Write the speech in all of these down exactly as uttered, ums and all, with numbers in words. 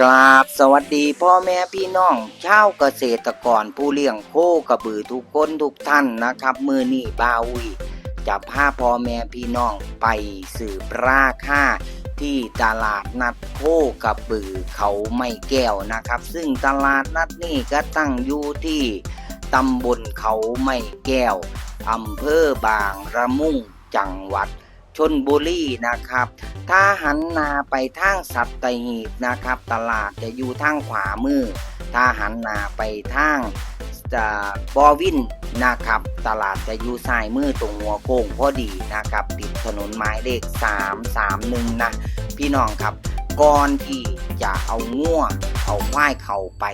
กราบสวัสดีพ่อแม่พี่น้องชาวเกษตรกรผู้เลี้ยงโคกระบือทุกคนทุกท่านนะครับ มื้อนี้บ่าววีจะพาพ่อแม่พี่น้องไปสืบราคาที่ตลาดนัดโคกระบือเขาไม้แก้วนะครับ ซึ่งตลาดนัดนี้ก็ตั้งอยู่ที่ตำบลเขาไม้แก้ว อำเภอบางละมุง จังหวัดชลบุรีนะครับ ถ้าหันหน้าไปทางสัตหีบนะครับ ตลาดจะอยู่ทางขวามือ ถ้าหันหน้าไปทาง อ่า บ่อวินนะครับ ตลาดจะอยู่ซ้ายมือตรงหัวโค้งพอดีนะครับ ติดถนนหมายเลขสามสามหนึ่งนะ พี่น้องครับ ก่อนที่จะเอางัวเอาควายเข้าไป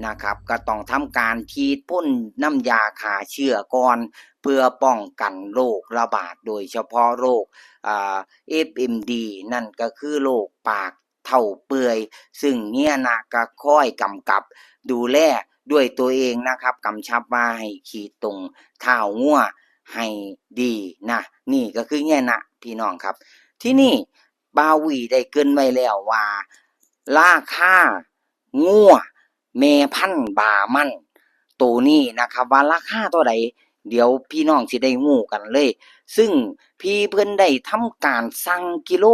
นะครับ ก็ต้องทำการฉีดพ่นน้ำยาฆ่าเชื้อก่อน เพื่อป้องกันโรคระบาด โดยเฉพาะโรค อ่า เอฟเอ็มดี นั่นก็คือโรคปากเถ้าเปื่อย ซึ่งเฮียนะก็คอยกำกับดูแลด้วยตัวเองนะครับ กำชับว่าให้ฉีดตรงเท้างัวให้ดีนะ นี่ก็คือเฮียนะพี่น้องครับ ทีนี้บ่าววีได้เกริ่นไว้แล้วว่า ราคางัวแม่พันธุ์บาร์มันโตนี้นะครับ ว่าราคาเท่าใด เดี๋ยวพี่น้องสิได้รู้กันเลย ซึ่งพี่เพิ่นได้ทำการสั่งกิโล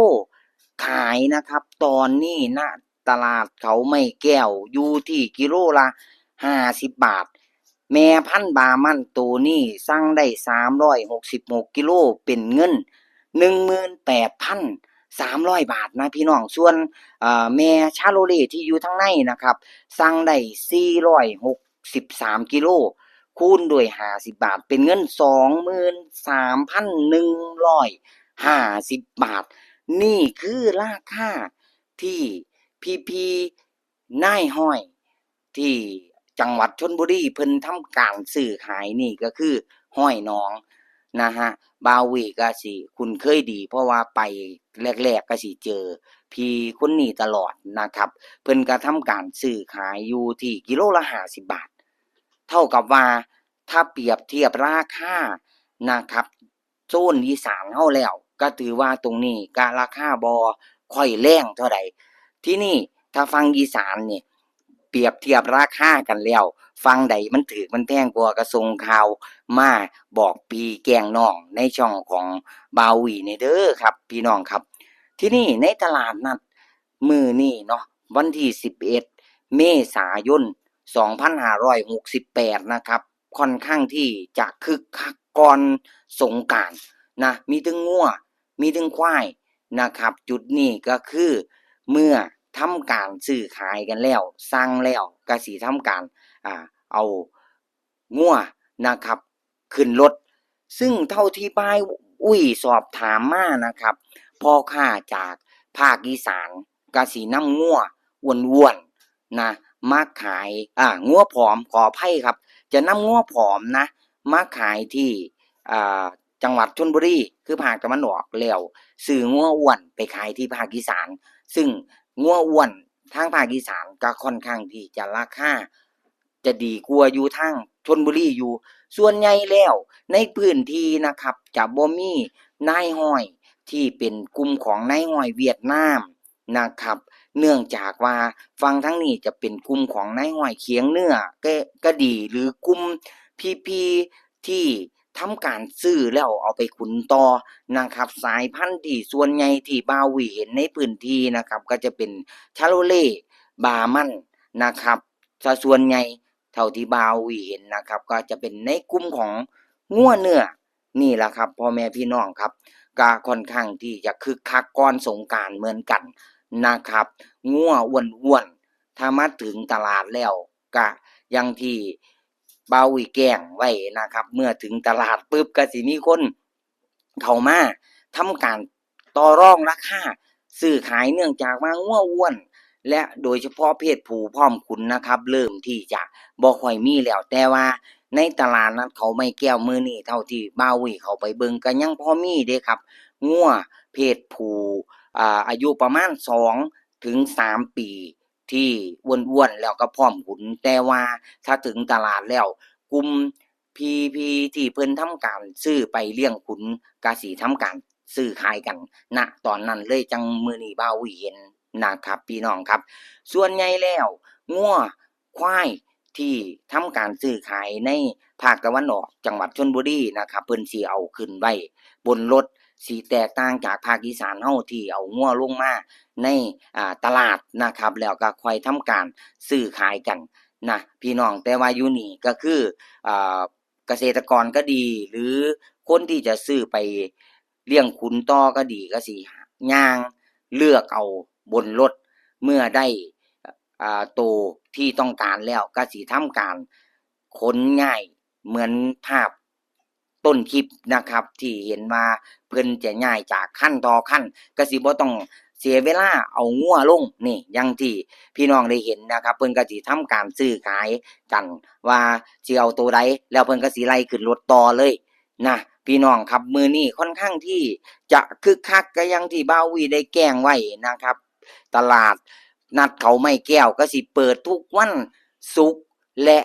ขายนะครับ ตอนนี้ ณ ตลาดเขาไม้แก้วอยู่ที่กิโลละห้าสิบบาท แม่พันธุ์บาร์มันโตนี้สั่งได้สามร้อยหกสิบหกกิโล เป็นเงินหนึ่งหมื่นแปดพันสามร้อยบาทนะพี่น้อง ส่วน เอ่อ แม่ชาโลเล่ที่อยู่ทางในนะครับ สั่งได้สี่ร้อยหกสิบสามกิโล คูณด้วยห้าสิบบาท เป็นเงินสองหมื่นสามพันหนึ่งร้อยห้าสิบบาท นี่คือราคาที่พี่ๆนายฮ้อยที่จังหวัดชลบุรีเพิ่นทำการซื้อขาย นี่ก็คือฮ้อยหนองนะฮะ บ่าววีก็สิคุ้นเคยดี เพราะว่าไปแรกๆก็สิเจอพี่คนนี้ตลอดนะครับ เพิ่นก็ทำการซื้อขายอยู่ที่กิโลละห้าสิบบาท เท่ากับว่าถ้าเปรียบเทียบราคานะครับ โซนอีสานเฮาแล้ว ก็ถือว่าตรงนี้ก็ราคาบ่ค่อยแรงเท่าใด ทีนี้ถ้าฝั่งอีสานนี่ เปรียบเทียบราคากันแล้ว ฝั่งใดมันถูกมันแพงกว่า ก็ส่งข่าวมาบอกพี่แกล้งน้องในช่องของบ่าววีแหน่เด้อครับ พี่น้องครับ ทีนี้ในตลาดนัดมื้อนี้เนาะ วันที่สิบเอ็ดเมษายนสองพันห้าร้อยหกสิบแปดนะครับ ค่อนข้างที่จะคึกคักก่อนสงกรานต์นะ มีทั้งงัว มีทั้งควายนะครับ จุดนี้ก็คือเมื่อทำการซื้อขายกันแล้ว สั่งแล้ว ก็สิทำการ อ่า เอางัวนะครับ ขึ้นรถ ซึ่งเท่าที่บ่าววีสอบถามมานะครับ พ่อค้าจากภาคอีสานก็สินำงัวอ้วนๆนะ มาขาย อ่า งัวผอม ขออภัยครับ จะนำงัวผอมนะ มาขายที่ อ่า จังหวัดชลบุรี คือภาคตะวันออก แล้วซื้องัวอ้วนไปขายที่ภาคอีสาน ซึ่งงัวอ้วนทางภาคอีสานก็ค่อนข้างที่จะราคาจะดีกว่าอยู่ทางชลบุรีอยู่ ส่วนใหญ่แล้วในพื้นที่นะครับ จะบ่มีนายฮ้อยที่เป็นกลุ่มของนายฮ้อยเวียดนามนะครับ เนื่องจากว่าฝั่งทางนี้จะเป็นกลุ่มของนายฮ้อยเขียงเหนือก็ ก็ดี หรือกลุ่มพี่ๆที่ทำการซื้อแล้วเอาไปขุนต่อนะครับ สายพันธุ์ที่ส่วนใหญ่ที่บ่าววีเห็นในพื้นที่นะครับ ก็จะเป็นชาโลเล่ บาร์มันนะครับ ซะส่วนใหญ่เท่าที่บ่าววีเห็นนะครับ ก็จะเป็นในกลุ่มของงัวเนื้อนี่แหละครับ พ่อแม่พี่น้องครับ ก็ค่อนข้างที่จะคึกคักก่อนสงกรานต์เหมือนกันนะครับ งัวอ้วนๆ ถ้ามาถึงตลาดแล้ว ก็อย่างที่บ่าววีแกล้งไว้นะครับ เมื่อถึงตลาดปุ๊บ ก็สิมีคนเข้ามาทำการต่อรองราคาซื้อขาย เนื่องจากว่างัวอ้วน และโดยเฉพาะเพศผู้พร้อมขุนนะครับ เริ่มที่จะบ่ค่อยมีแล้ว แต่ว่าในตลาดนัดเขาไม้แก้วมื้อนี้ เท่าที่บ่าววีเข้าไปเบิ่ง ก็ยังพอมีเด้ครับ งัวเพศผู้ อ่า อายุประมาณสองถึงสามปี ที่อ้วนๆ แล้วก็พร้อมขุน แต่ว่าถ้าถึงตลาดแล้ว กลุ่มพี่ๆที่เพิ่นทำการซื้อไปเลี้ยงขุน ก็สิทำการซื้อขายกัน ณ ตอนนั้นเลย จั่งมื้อนี้บ่าววีเห็น นะครับ พี่น้องครับ ส่วนใหญ่แล้วงัวควายที่ทำการซื้อขายในภาคตะวันออกจังหวัดชลบุรีนะครับ เพิ่นสิเอาขึ้นไว้บนรถ สิแตกต่างจากภาคอีสานเฮาที่เอางัวลงมาใน อ่า ตลาดนะครับ แล้วก็ค่อยทำการซื้อขายกันนะพี่น้อง แต่ว่าอยู่นี่ก็คือ อ่า เกษตรกรก็ดี หรือคนที่จะซื้อไปเลี้ยงขุนต่อก็ดี ก็สิย่างเลือกเอาบนรถ เมื่อได้ อ่า โตที่ต้องการแล้วก็สิทำการขนย้ายเหมือนภาพต้นคลิปนะครับ ที่เห็นว่าเพิ่นจะย้ายจากคันต่อคัน ก็สิบ่ต้องเสียเวลาเอางัวลง นี่ อย่างที่พี่น้องได้เห็นนะครับ เพิ่นก็สิทำการซื้อขายกันว่าสิเอาโตใด แล้วเพิ่นก็สิไล่ขึ้นรถต่อเลยนะพี่น้องครับ มื้อนี้ค่อนข้างที่จะคึกคัก ก็อย่างที่บ่าววีได้แจ้งไว้นะครับ ตลาดนัดเขาไม้แก้วก็สิเปิดทุกวันศุกร์และ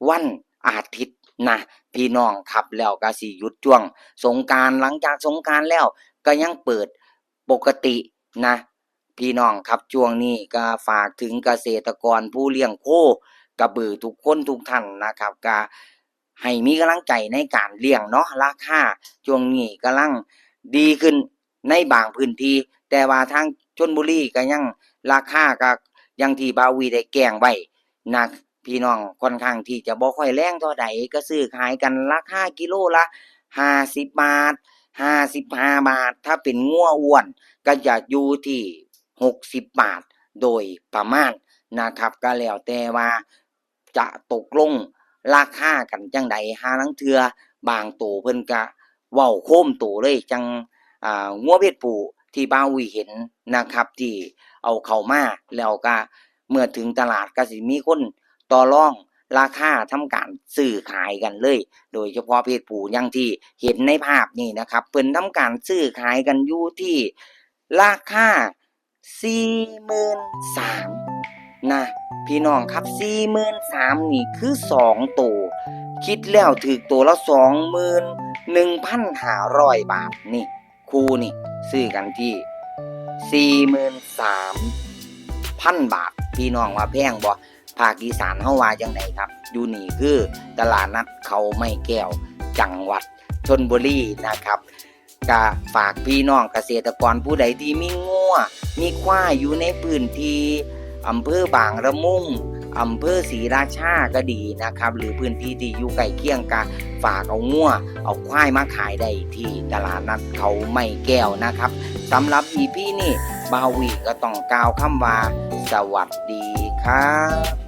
วันอาทิตย์นะพี่น้องครับ แล้วก็สิหยุดช่วงสงกรานต์ หลังจากสงกรานต์แล้วก็ยังเปิดปกตินะพี่น้องครับ ช่วงนี้ก็ฝากถึงเกษตรกรผู้เลี้ยงโคกระบือทุกคนทุกท่านนะครับ ก็ให้มีกำลังใจในการเลี้ยงเนาะ ราคาช่วงนี้กำลังดีขึ้นในบางพื้นที่ แต่ว่าทางชลบุรีก็ยังราคาก็อย่างที่บ่าววีได้แจ้งไว้นะพี่น้อง ค่อนข้างที่จะบ่ค่อยแรงเท่าใด ก็ซื้อขายกันราคากิโลละห้าสิบบาท ห้าสิบห้าบาท ถ้าเป็นงัวอ้วนก็จะอยู่ที่หกสิบบาทโดยประมาณนะครับ ก็แล้วแต่ว่าจะตกลงราคากันจั่งใด ห่าลางเทื่อบางโตเพิ่นก็เว้าโคมโตเลย จั่ง อ่า งัวเพศผู้ที่บ่าววีเห็นนะครับ ที่เอาเข้ามา แล้วก็เมื่อถึงตลาดก็สิมีคนต่อรองราคาทำการซื้อขายกันเลย โดยเฉพาะเพศผู้อย่างที่เห็นในภาพนี่นะครับ เพิ่นทำการซื้อขายกันอยู่ที่ราคาสี่หมื่นสามนะพี่น้องครับ สี่หมื่นสามนี่คือสองโต คิดแล้วถืกโตละสองหมื่นหนึ่งพันห้าร้อยบาทนี่ คู่นี่ซื้อกันที่สี่หมื่นสามพันบาท พี่น้องว่าแพงบ่ ภาคอีสานเฮาว่าจั่งใดครับ อยู่นี่คือตลาดนัดเขาไม้แก้ว จังหวัดชลบุรีนะครับ ก็ฝากพี่น้องเกษตรกรผู้ใดที่มีงัวมีควายอยู่ในพื้นที่อำเภอบางละมุง อำเภอศรีราชาก็ดีนะครับ หรือพื้นที่ที่อยู่ใกล้เคียง ก็ฝากเอางัวเอาควายมาขายได้ที่ตลาดนัดเขาไม้แก้วนะครับ สำหรับ อีพี นี้บ่าววีก็ต้องกล่าวคำว่า สวัสดีครับ